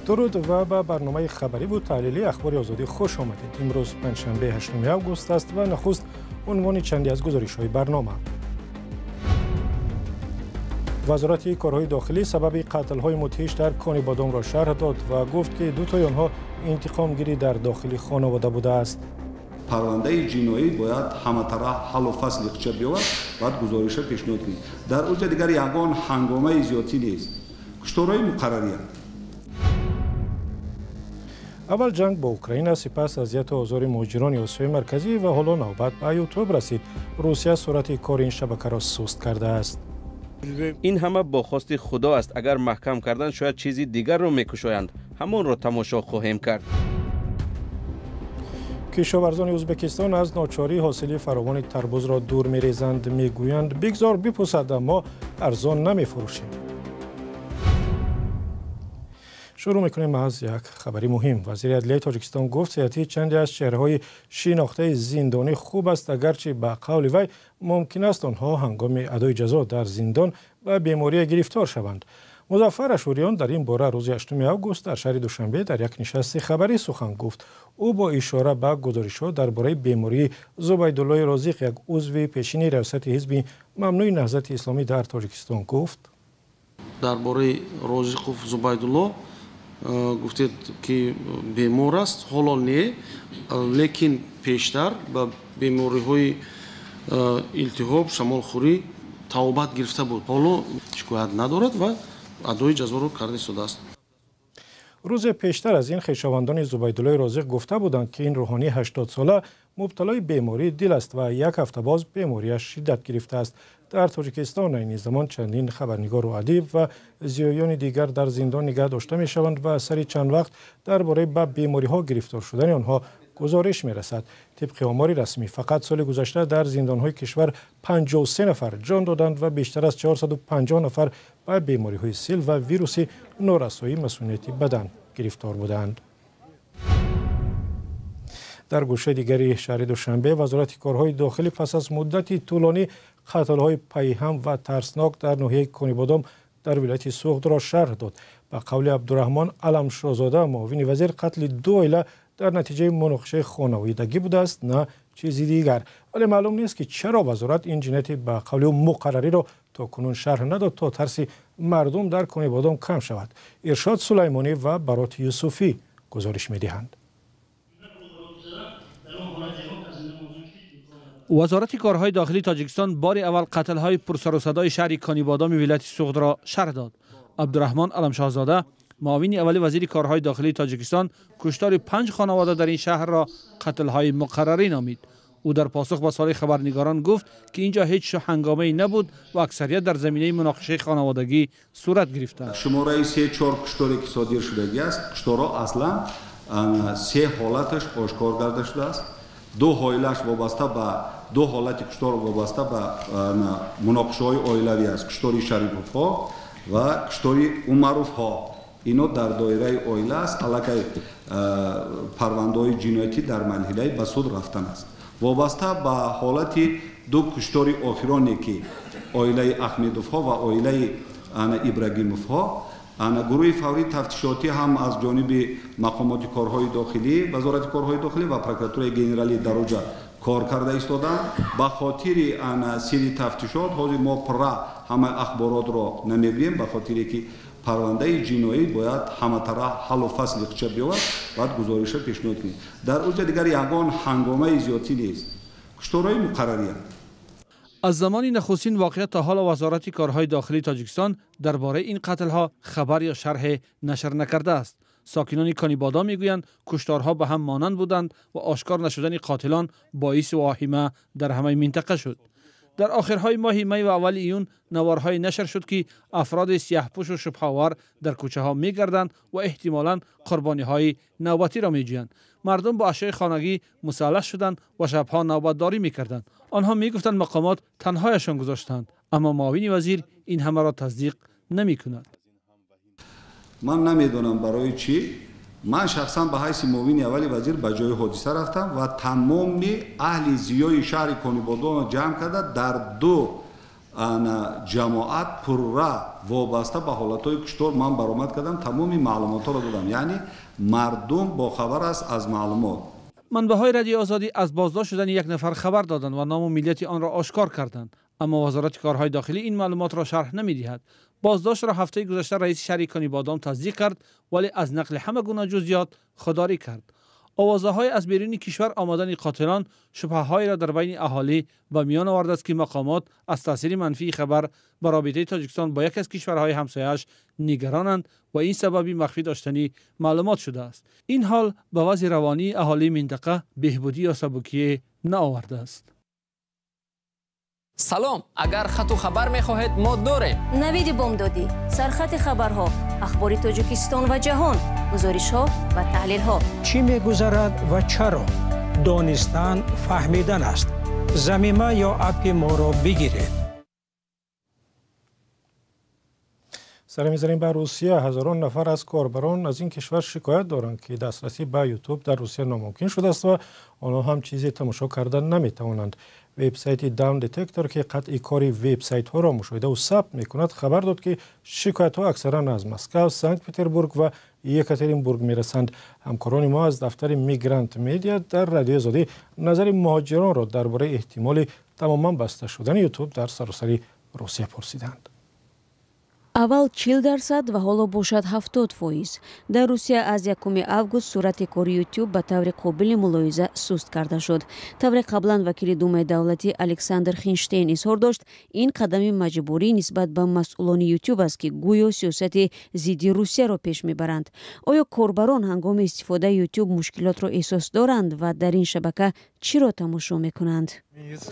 Дуруд ва ба барномаи хабариву таҳлилии Ахбори Озодӣ хуш омадед. Имрӯз панҷшанбе, 8 август аст ва нахуст унвони чанде аз гузоришҳои барнома. Вазорати корҳои дохилӣ сабаби қатлҳои мудҳиш дар Конибодомро шарҳ дод ва гуфт, ки дутои онҳо интиқомгирӣ дар дохили хонавода будааст. Парвандаи ҷиноӣ бояд ҳаматараф ҳаллу фасли худша биёвад, баъд гузориша пешниҳод кунед. Дар уҷа дигар ягон ҳангомаи зиёдтӣ нест. Кушторҳои муқаррариянд. Аввал ҷанг бо Украина, сипас азияту озори муҳоҷирони Осиёи Марказӣ ва ҳоло навбат ба Ютуб расид. Русия суръати кори ин шабакаро суст кардааст. Ин ҳама бо хости Худо аст. Агар маҳкам кардан, шояд чизи дигарро мекушоянд. Ҳамонро тамошо хоҳем кард. Кишоварзони Ӯзбекистон аз ночорӣ ҳосили фаровони тарбузро дур мерезанд. Мегӯянд, бигзор бипусад, аммо арзон намефурӯшем. Шурӯъ мекунем аз як хабари муҳим. Вазири адлияи Тоҷикистон гуфт, сиҳатии чанде аз чеҳраҳои шинохтаи зиндонӣ хуб аст, агарчи ба қавли вай мумкин аст онҳо ҳангоми адои ҷазо дар зиндон ба беморие гирифтор шаванд. Музаффар Ашӯриён дар ин бора рӯзи 8 август дар шаҳри Душанбе дар як нишасти хабарӣ сухан гуфт. Ӯ бо ишора ба гузоришҳо дар бораи бемории Зубайдуллои Розиқ, як узви пешини раёсати ҳизби мамнӯи Наҳзати Исломӣ дар Тоҷикистон, гуфт: Дар бораи Розиқов Зубайдулло гуфтед, ки бемор аст. Ҳоло не, лекин пештар ба бемориҳои илтиҳоб, шамолхӯрӣ табобат гирифта буд. Ҳоло шикоят надорад ва адои ҷазоро карда истодааст. Рӯзе пештар аз ин хешовандони Зубайдуллои Розиқ гуфта буданд, ки ин рӯҳонии 80сола мубталои бемории дил аст ва як ҳафта боз бемориаш шиддат гирифтааст. Дар Тоҷикистон айни замон чандин хабарнигору адиб ва зиёёни дигар дар зиндон нигаҳ дошта мешаванд ва сари чанд вақт дар бораи ба бемориҳо гирифтор шудани онҳо гузориш мерасад. Тибқи омори расмӣ, фақат соли гузашта дар зиндонҳои кишвар 53 нафар ҷон доданд ва бештар аз 450 нафар ба бемориҳои сил ва вируси норасоии масунияти бадан гирифтор буданд. Дар гӯшаи дигари шаҳри Душанбе Вазорати корҳои дохилӣ пас аз муддати тӯлонӣ қатлҳои пайҳам ва тарснок дар ноҳияи Конибодом дар вилояти Суғдро шарҳ дод. Ба қавли Абдураҳмон Аламшозода, муовини вазир, қатли ду оила дар натиҷаи муноқишаи хонаводагӣ будааст, на чизи дигар. Вале маълум нест, ки чаро вазорат ин ҷинояти ба қавли ӯ муқаррариро то кунун шарҳ надод, то тарси мардум дар Конибодом кам шавад. Иршод Сулаймонӣ ва Барот Юсуфӣ гузориш медиҳанд. Вазорати корҳои дохилии Тоҷикистон бори аввал қатлҳои пурсарусадои шаҳри Конибодоми вилояти Суғдро шарҳ дод. Абдураҳмон Аламшоҳзода, муовини аввали вазири корҳои дохилии Тоҷикистон, куштори панҷ хонавода дар ин шаҳрро қатлҳои муқаррарӣ номид. Ӯ дар посух ба суоли хабарнигорон гуфт, ки инҷо ҳеҷ ҳангомае набуд ва аксарият дар заминаи муноқишаи хонаводагӣ сурат гирифтанд. Шумораи се-чор кушторе ки содир шудагӣ аст, кушторҳо аслан се ҳолаташ ошкор карда шудааст. Ду ҳоилаш вобаста ба ду ҳолати куштор вобаста ба муноқишаҳои оилавӣ аст: куштори Шариповҳо ва куштори Умаровҳо. Ино дар доираи оила аст. Аллакай парвандаҳои ҷиноятӣ дар марҳилаи ба суд рафтан аст. Вобаста ба ҳолати ду куштори охироне, ки оилаи Аҳмедовҳо ва оилаи Ибрагимовҳо, гурӯҳи фаврии тафтишотӣ ҳам аз ҷониби мақомоти корҳои дохилӣ, Вазорати корҳои дохилӣ ва прокуратураи генералӣ дар оҷа кор карда истоданд. Ба хотири сирри тафтишот ҳозир мо пурра ҳамаи ахборотро намегӯем, ба хотире ки парвандаи ҷиноӣ бояд ҳаматараф ҳаллу фасли худша биёвад, баъд гузориша пешниҳод кунед. Дар уҷа дигар ягон ҳангомаи зиёдтӣ нест. Кушторҳои муқаррариянд. Аз замони нахустин воқеа то ҳоло Вазорати корҳои дохилии Тоҷикистон дар бораи ин қатлҳо хабар ё шарҳе нашр накардааст. Сокинони Конибодом мегӯянд, кушторҳо ба ҳам монанд буданд ва ошкор нашудани қотилон боиси воҳима дар ҳамаи минтақа шуд. Дар охирҳои моҳи май ва аввали июн наворҳое нашр шуд, ки афроди сиёҳпӯшу шубҳаовар дар кӯчаҳо мегарданд ва эҳтимолан қурбониҳои навбатиро меҷӯянд. Мардум бо ашёи хонагӣ мусаллаҳ шуданд ва шабҳо навбатдорӣ мекарданд. Онҳо мегуфтанд, мақомот танҳояшон гузоштанд, аммо муовини вазир ин ҳамаро тасдиқ намекунад. Ман намедонам барои чӣ. Ман шахсан ба ҳайси муовини аввали вазир ба ҷои ҳодиса рафтам ва тамоми аҳли зиёи шаҳри Конибодонро ҷамъ карда дар ду Ҷамоат пурра вобаста ба ҳолатҳои куштор ман баромад кардам, тамоми маълумотҳоро додам. Яъне мардум бохабар аст аз маълумот. Манбаъҳои Радиои Озодӣ аз боздошт шудани як нафар хабар доданд ва ному миллияти онро ошкор карданд. Аммо Вазорати корҳои дохилӣ ин маълумотро шарҳ намедиҳад. Боздоштро ҳафтаи гузашта раиси шаҳри Конибодом тасдиқ кард, вале аз нақли ҳама гуна ҷузъиёт худдорӣ кард. Овозаҳои аз беруни кишвар омадани қотилон шубҳаҳоеро дар байни аҳолӣ ба миён овардааст, ки мақомот аз таъсири манфии хабар ба робитаи Тоҷикистон бо яке аз кишварҳои ҳамсояаш нигаронанд ва ин сабаби махфӣ доштани маълумот шудааст. Ин ҳол ба вазъи равонии аҳолии минтақа беҳбудӣ ё сабукие наовардааст. Салом, агар хату хабар мехоҳед, мо дорем. Навиди бомдодӣ, сархати хабарҳо, ахбори Тоҷикистон ва ҷаҳон, гузоришҳо ва таҳлилҳо. Чӣ мегузарад ва чаро? Донистан фаҳмидан аст. Замима ё аппи моро бигиред. Сар мезанем ба Русия. Ҳазорон нафар аз корбарон аз ин кишвар шикоят доранд, ки дастрасӣ ба Ютуб дар Русия номумкин шудааст ва онҳо ҳам чизе тамошо карда наметавонанд. Вебсайти Down Detector, ки қатъи кори вебсайтҳоро мушоҳида ва сабт мекунад, хабар дод, ки шикоятҳо аксаран аз Москав, Санкт-Петербург ва Екатеринбург мерасанд. Ҳамкорони мо аз дафтари Мигрант Медиа дар Радиои Озодӣ назари муҳоҷиронро дар бораи эҳтимоли тамоман баста шудани Ютуб дар саросари Русия пурсиданд. Аввал 40% ва ҳоло бошад 70%. Дар Русия аз 1 август суръати кори Ютуб ба таври қобили мулоҳиза суст карда шуд. Тавре қаблан вакили Думаи давлатӣ Александр Хинштейн изҳор дошт, ин қадами маҷбурӣ нисбат ба масъулони Ютуб аст, ки гӯё сиёсати зидди Русияро пеш мебаранд. Оё корбарон ҳангоми истифодаи Ютуб мушкилотро эҳсос доранд ва дар ин шабака чиро тамошо мекунанд?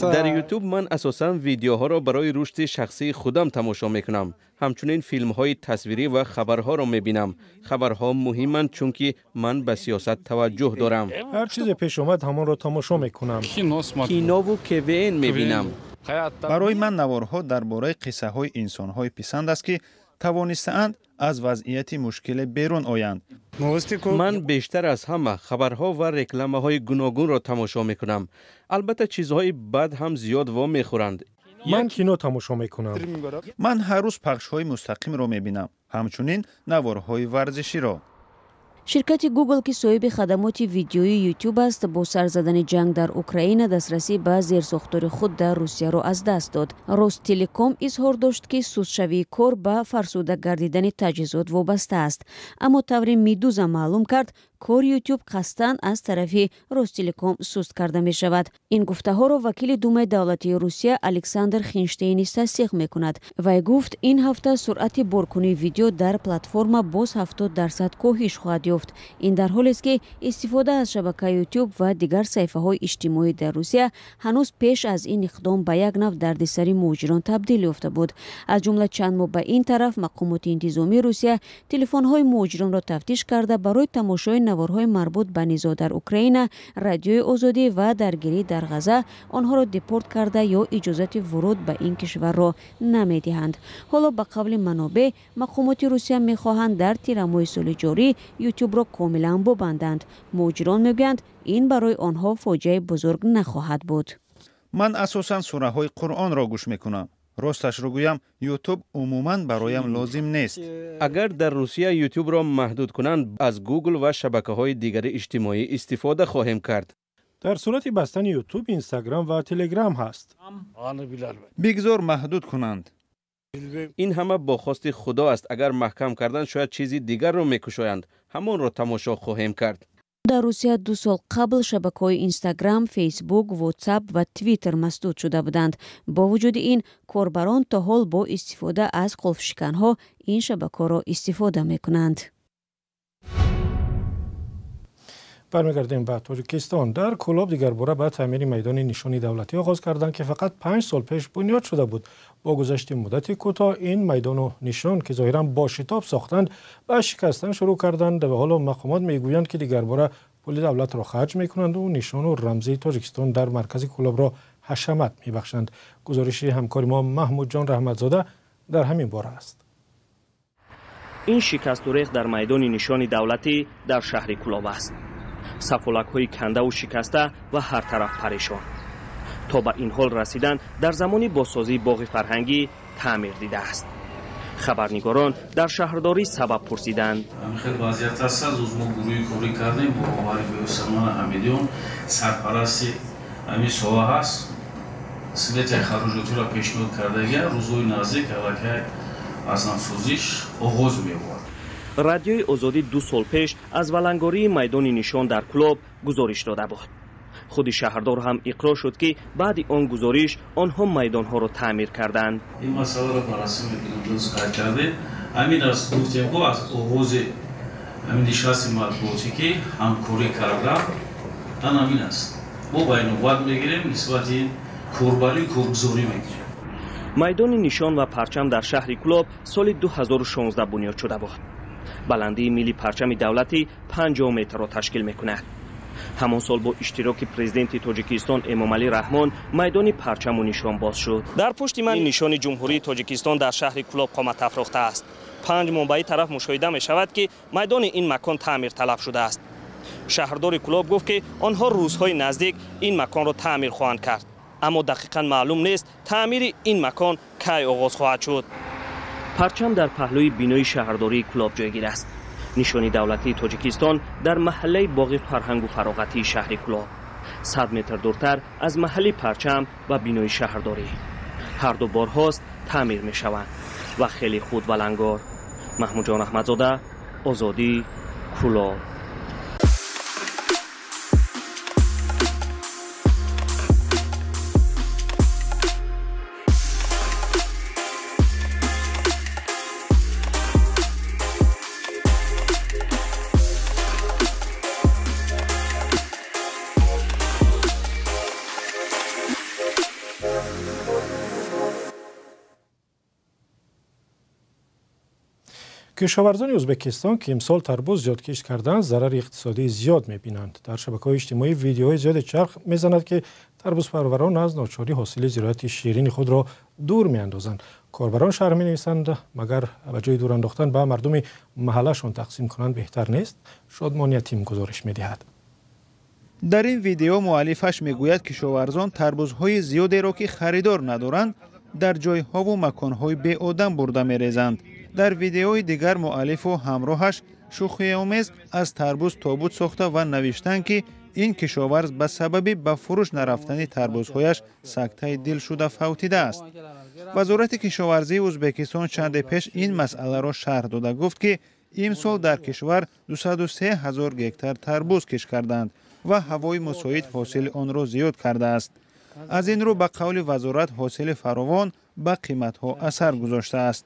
Дар Ютуб ман асосан видеоҳоро барои рушди шахсии худам тамошо мекунам. Ҳамчунин филмҳои тасвирӣ ва хабарҳоро мебинам. Хабарҳо муҳиманд, чунки ман ба сиёсат таваҷҷӯҳ дорам. Ҳар чизе пеш омад, ҳамонро тамошо мекунам. Кинову КВН мебинам. Барои ман наворҳо дар бораи қиссаҳои инсонҳои писанд аст, ки тавонистаанд аз вазъияти мушкиле берун оянд. Ман бештар аз ҳама хабарҳо ва рекламаҳои гуногунро тамошо мекунам. Албатта, чизҳои бад ҳам зиёд вомехӯранд. Ман кино тамошо мекунам. Ман ҳар рӯз пахшҳои мустақимро мебинам, ҳамчунин наворҳои варзиширо. Ширкати Google, ки соҳиби хадамоти видеоии YouTube аст, бо сар задани ҷанг дар Украина дастрасӣ ба зерсохтори худ дар Русияро аз даст дод. Ростелеком изҳор дошт, ки сустшавии кор ба фарсуда гардидани таҷҳизот вобаста аст. Аммо тавре Медуза маълум кард, кори YouTube қасдан аз тарафи Ростелеком суст карда мешавад. Ин гуфтаҳоро вакили Думаи давлатии Русия Александр Хинштейн низ тасдиқ мекунад. Вай гуфт, ин ҳафта суръати боркунии видео дар платформа боз 70% коҳиш хоҳад ёфт. Ин дар ҳолест, ки истифода аз шабакаи YouTube ва дигар саҳифаҳои иҷтимоӣ дар Русия ҳанӯз пеш аз ин иқдом ба як нав дардисари муҳоҷирон табдил ёфта буд. Аз ҷумла чанд моҳ ба ин тараф мақомоти интизомии Русия телефонҳои муҳоҷиронро тафтиш карда барои тамошои наворҳои марбут ба низоъ дар Украина, Радиои Озодӣ ва даргирӣ дар Ғаза онҳоро депорт карда ё иҷозати вуруд ба ин кишварро намедиҳанд. Ҳоло ба қавли манобеъ, мақомоти Русия мехоҳанд дар тирамоҳи соли ҷорӣ Ютубро комилан бубанданд. Муҳоҷирон мегӯянд, ин барои онҳо фоҷиаи бузург нахоҳад буд. Ман асосан сураҳои Қуръонро гӯш мекунам. Росташро гӯям, Ютуб умуман бароям лозим нест. Агар дар Русия Ютубро маҳдуд кунанд, аз Гугл ва шабакаҳои дигари иҷтимоӣ истифода хоҳем кард. Дар сурати бастани Ютуб, Инстаграм ва Телеграм ҳаст. Бигзор маҳдуд кунанд. Ин ҳама бо хости Худо аст. Агар маҳкам кардан, шояд чизи дигарро мекушоянд. Ҳамонро тамошо хоҳем кард. Дар Русия 2 сол қабл шабакаҳои Инстаграм, Фейсбук, Ватсап ва Твиттер масдуд шуда буданд. Бо вуҷуди ин, корбарон то ҳол бо истифода аз қулфшиканҳо ин шабакаҳоро истифода мекунанд. Бармегардем ба Тоҷикистон. Дар Кӯлоб дигарбора ба таъмири майдони нишони давлатӣ оғоз карданд, ки фақат 5 сол пеш бунёд шуда буд. Бо гузашти муддати кӯтоҳ ин майдону нишон, ки зоҳиран бо шитоб сохтанд, ба шикастан шурӯъ карданд ва ҳоло мақомот мегӯянд, ки дигарбора пули давлатро харҷ мекунанду нишону рамзи Тоҷикистон дар маркази Кӯлобро ҳашамат мебахшанд. Гузориши ҳамкори мо Маҳмудҷон Раҳматзода дар ҳамин бора аст. Ин шикасту рех дар майдони нишони давлатӣ дар шаҳри Кӯлоб аст. Сафолакҳои кандаву шикаста ва ҳар тараф парешон. То ба ин ҳол расидан дар замони бозсозии боғи фарҳангӣ таъмир дидааст. Хабарнигорон дар шаҳрдорӣ сабаб пурсиданд. Хеле вазъият аст. Аз мо гурӯҳи корӣ кардем бо роҳбари Беусамана Ҳамидиён, сарпарасти ҳамин соҳа ҳаст. Сметаи хароҷотиро пешниҳод кардагия, рӯзҳои наздик аллакай аз навсозиш оғоз меёбад. Радиои Озодӣ 2 сол пеш аз валангории майдони нишон дар Кӯлоб гузориш дода буд. Худи шаҳрдор ҳам иқрор шуд, ки баъди он гузориш онҳо майдонҳоро таъмир карданд. Ин масъаларо баррасӣ мекунем, дуруст қайд кардем. Ҳамин аст, гуфтем, ко аз оғози ҳамин нишасти матбуотӣ, ки ҳамкорӣ кардан ан ҳамин аст. Мо ба инобат мегирем, нисбати ин корбарӣ коргузорӣ мекунем. Майдони нишон ва парчам дар шаҳри Кӯлоб соли 2016 бунёд шуда буд. Баландии милли парчами давлатӣ 50 метрро ташкил мекунад. Ҳамон сол бо иштироки президенти Тоҷикистон Эмомалӣ Раҳмон майдони парчаму нишон боз шуд. Дар пушти ман нишони Ҷумҳурии Тоҷикистон дар шаҳри Кӯлоб қомат афрохтааст. 5 моҳ ба ин тараф мушоҳида мешавад, ки майдони ин макон таъмирталаб шудааст. Шаҳрдори Кӯлоб гуфт, ки онҳо рӯзҳои наздик ин маконро таъмир хоҳанд кард. Аммо дақиқан маълум нест таъмири ин макон кай оғоз хоҳад шуд. Парчам дар паҳлӯи бинои шаҳрдории Кӯлоб ҷойгир аст. Нишони давлатии Тоҷикистон дар маҳаллаи боғи фарҳангу фароғатии шаҳри Кӯлоб, 100 метр дуртар аз маҳалли парчам ва бинои шаҳрдорӣ. Ҳар ду борҳост таъмир мешаванд ва хеле худ валангор. Маҳмудҷон Аҳмадзода, Озодӣ, Кӯлоб. Кишоварзони Ӯзбекистон, ки имсол тарбуз зиёд кишт карданд, зарари иқтисодии зиёд мебинанд. Дар шабакаҳои иҷтимоӣ видеоҳои зиёде чарх мезанад, ки тарбузпарварон аз ночорӣ ҳосили зироати ширини худро дур меандозанд. Корбарон шарҳ менависанд, магар ба ҷои дур андохтан ба мардуми маҳаллашон тақсим кунанд беҳтар нест? Шодмон Ятим гузориш медиҳад. Дар ин видео муаллифаш мегӯяд, кишоварзон тарбузҳои зиёдеро, ки харидор надоранд, дар ҷойҳову маконҳои беодам бурда мерезанд. Дар видеои дигар муаллифу ҳамроҳаш шӯхиомез аз тарбуз тобут сохта ва навиштанд, ки ин кишоварз ба сабаби ба фурӯш нарафтани тарбузҳояш сактаи дил шуда фавтидааст. Вазорати кишоварзии Ӯзбекистон чанде пеш ин масъаларо шарҳ дода гуфт, ки имсол дар кишвар 203 ҳазор гектар тарбуз кишт карданд ва ҳавои мусоид ҳосили онро зиёд кардааст. Аз ин рӯ ба қавли вазорат ҳосили фаровон ба қиматҳо асар гузоштааст.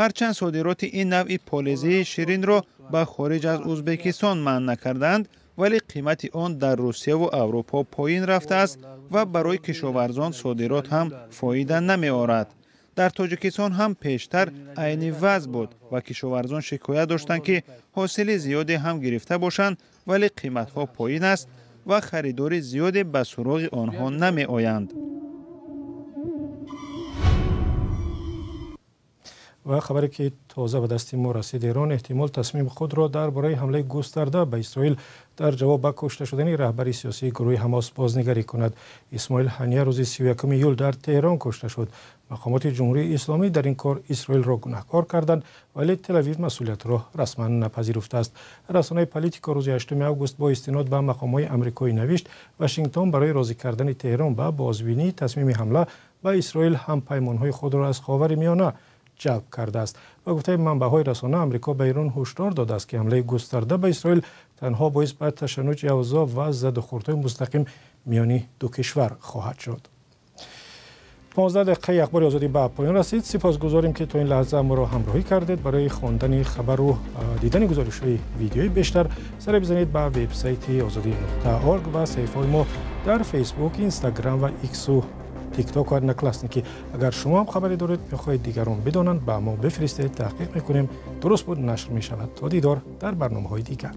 Ҳарчанд содироти ин навъи полезии ширинро ба хориҷ аз Ӯзбекистон манъ накарданд, вале қимати он дар Русияву Аврупо поин рафтааст ва барои кишоварзон содирот ҳам фоида намеорад. Дар Тоҷикистон ҳам пештар айни вазъ буд ва кишоварзон шикоят доштанд, ки ҳосили зиёде ҳам гирифта бошанд, вале қиматҳо поин аст ва харидори зиёде ба суроғи онҳо намеоянд. Ва хабаре ки тоза ба дасти мо расид, Эрон эҳтимол тасмими худро дар бораи ҳамлаи густарда ба Исроил дар ҷавоб ба кушта шудани раҳбари сиёсии гурӯҳи Ҳамос бознигарӣ кунад. Исмоил Ҳания рӯзи 31 июл дар Теҳрон кушта шуд. Мақомоти Ҷумҳурии Исломӣ дар ин кор Исроилро гунаҳкор карданд, вале Телавив масъулиятро расман напазируфтааст. Расонаи Политико рӯзи 8 август бо истинод ба мақомҳои амрикоӣ навишт, Вашингтон барои розӣ кардани Теҳрон ба бозбинии тасмими ҳамла ба Исроил ҳампаймонҳои худро аз Ховари Миёна ҷалб кардааст. Ба гуфтаи манбаъҳои расона, Амрико ба Эрон ҳушдор додааст, ки ҳамлаи густарда ба Исроил танҳо боис ба ташаннуҷи авзоъ ва задухӯрдҳои мустақим миёни ду кишвар хоҳад шуд. 15 дақиқаи ахбори озодӣ ба поён расид. Сипосгузорем, ки то ин лаҳза моро ҳамроҳӣ кардед. Барои хондани хабару дидани гузоришҳои видеои бештар сар бизанед ба вебсайти озодӣ.org ва саҳифаҳои мо дар Фейсбук, Инстаграм ва Иксу Тикток ва Одноклассники. Агар шумо ҳам хабаре доред, мехоҳед дигарон бидонанд, ба мо бифиристед, таҳқиқ мекунем. Дуруст буд, нашр мешавад. То дидор дар барномаҳои дигар.